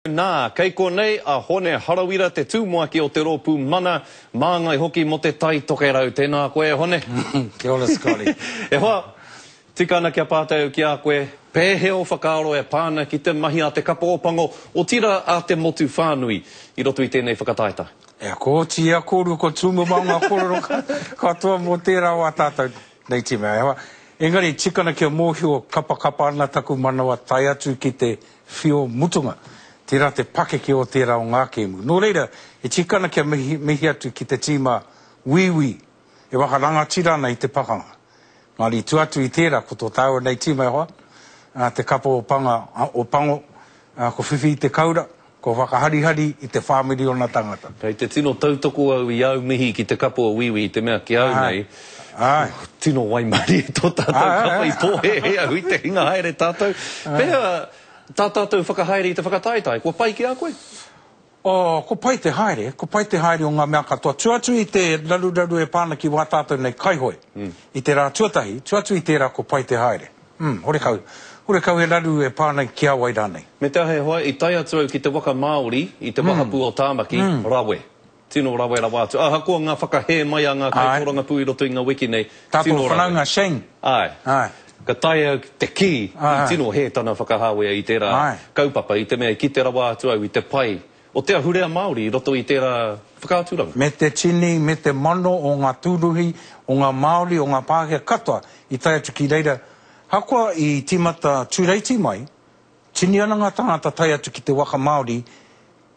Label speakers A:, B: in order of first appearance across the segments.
A: Nā, kei konei a Hone Harawira, te tūmuaki o te rōpū Mana, māngai hoki mō Te Tai Tokerau. Tēnā koe e Hone.
B: Kia ora Scotty.
A: E hoa, tika ana kia pātai au ki a koe, pēhea ō whakaaro e pā ana ki te mahi a te kapa Ōpango, otirā a te motu whānui, i roto i tēnei whakataetae?
B: E ako oti i a kōrua ko Tūmamao ngā kōrero katoa mō tērā o ā tātou nei tīma, e hoa. Engari, tika ana kia mōhio kapakapa ana taku manawa tae atu ki te whio mutunga. Tērā te pakeke o tērā o ngā kēmu. Nō reira, e tika ana kia mihi, mihi atu ki te tīma Wīwī e whakarangatira ana i te pakanga. Engari i tua atu i tērā, ko tō tāua nei tīma e hoa, ā, te kapa o Panga, o Pango, ā, ko Whiwhi i te Kaura, ko Whakaharihari i te whā miriona tangata.
A: Kei te tino tautoko au i āu mihi ki te kapa o Wīwī i te mea ki au nei,
B: Āe.
A: Tino waimarie tō tātou kapa i pōhēhē au i te hinga haere tātou. Pehea tā tātou whakahaere i te whakataetae? Kua pai ki a koe?
B: Oh, ko pai te haere, ko pai te haere o ngā mea katoa. Tua atu i te raruraru e pā ana ki wā tātou nei kaihoe i te rā tuatahi, tua atu i tērā ko pai te haere. Mm, horekau, horekau he raru e pā ana ki a wai rānei.
A: Me te aha e hoa, i tae atu au ki te waka Māori i te wahapū o Tāmaki, rawe. Tino rawe rawa atu. Ahakoa ngā whakahē mai a ngā kaitōrangapū i roto i ngā wiki nei,
B: Tā tō
A: tino rawe.
B: whanaunga Shane.
A: Āe.
B: Āe.
A: Ka taea au te kī, i
B: Āe.
A: tino hē tana whakahāwea i tērā
B: Āe.
A: kaupapa, i te mea i kite rawa atu au i te pai o te ahurea Māori i roto i tērā whakaaturanga.
B: Me te tini, me te mano o ngā tūruhi, o ngā Māori, o ngā Pākehā katoa i tae atu ki reira. Ahakoa i tīmata tūreiti mai, tini ana ngā tāngata tae atu ki te waka Māori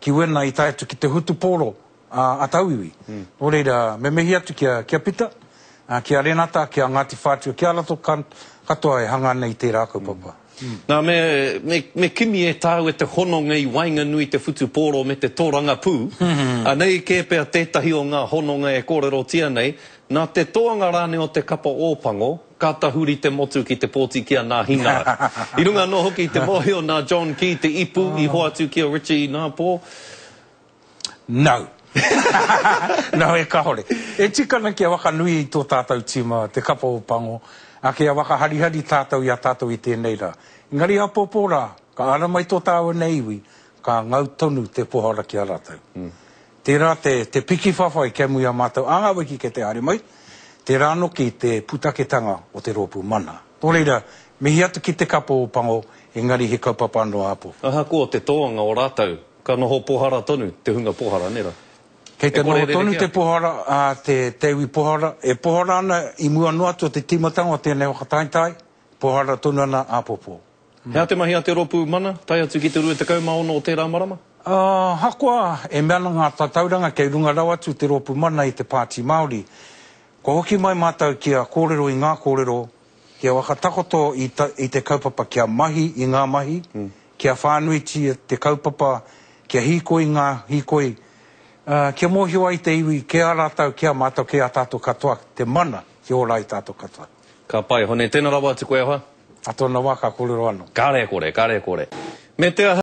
B: Ki wena i tae atu ki te hutupōro a tauiwi. Nō reira, me mihi atu ki a, ki a Pita, ki a Renata, ki a Ngāti Whātua, ki a ratou katoa e hanga ana i tērā kaupapa.
A: Nā, me, me, me kimi e tāua te hononga i waenganui i te whutupōro me te tōrangapū. Anei kē pea tētahi o ngā hononga e kōrerotia nei, nā te toanga rānei o te kapa Ōpango, Ka tahuri te motu ki te pōti ki a Nāhinara. I runga anō hoki i te mōhio nā John Key te ipu i hoatu ki a Richie Inapō.
B: No. No, e kahore. E tika ana kia whakanui i tō tātou tīma, te kapa o Pango, ā, kia whakaharihari tātou i a tātou i tēnei rā. Engari āpōpō rā, ka ara mai tō tāua nei iwi, ka ngau tonu te pohara ki a rātou. Tērā te, te piki whawhai kia mui a mātou ā ngā wiki kei te haere mai, tērā noki te putaketanga o te rōpū mana. Nō reira, mihi atu ki te kapa o Pango, engari he kaupapa anō āpōpō.
A: Ahakoa te toanga o rātou, ka noho pohara tonu te hunga pohara, nē rā?
B: Kei te
A: E kore
B: noho tonu
A: rerekē
B: te
A: ake.
B: pohara, ā, te, te iwi pohara, e pohara ana i mua noa atu o te tīmatanga o tēnei whakataetae, pohara tonu ana āpōpō.
A: He aha te mahi a te Rōpū Mana, tae atu ki te 26 o tērā marama?
B: Ahakoa e mea ana ngā tatauranga kei runga rawa atu te Rōpū Mana i te Pāti Māori, kua hoki mai mātou kia kōrero i ngā kōrero, kia whakatakoto i i te kaupapa kia mahi i ngā mahi, kia whānuitia te kaupapa, kia hīkoi ngā hīkoi, ā, kia mōhio ai te iwi kei a rātou, ki a mātou, kei a tātou katoa te mana kia ora ai tātou katoa.
A: Ka pai, Hone. Tēnā rawa atu koe, e hoa.
B: A tōna wā ka kōrero anō.
A: Kāre e kore, kāre e kore. Me te aha.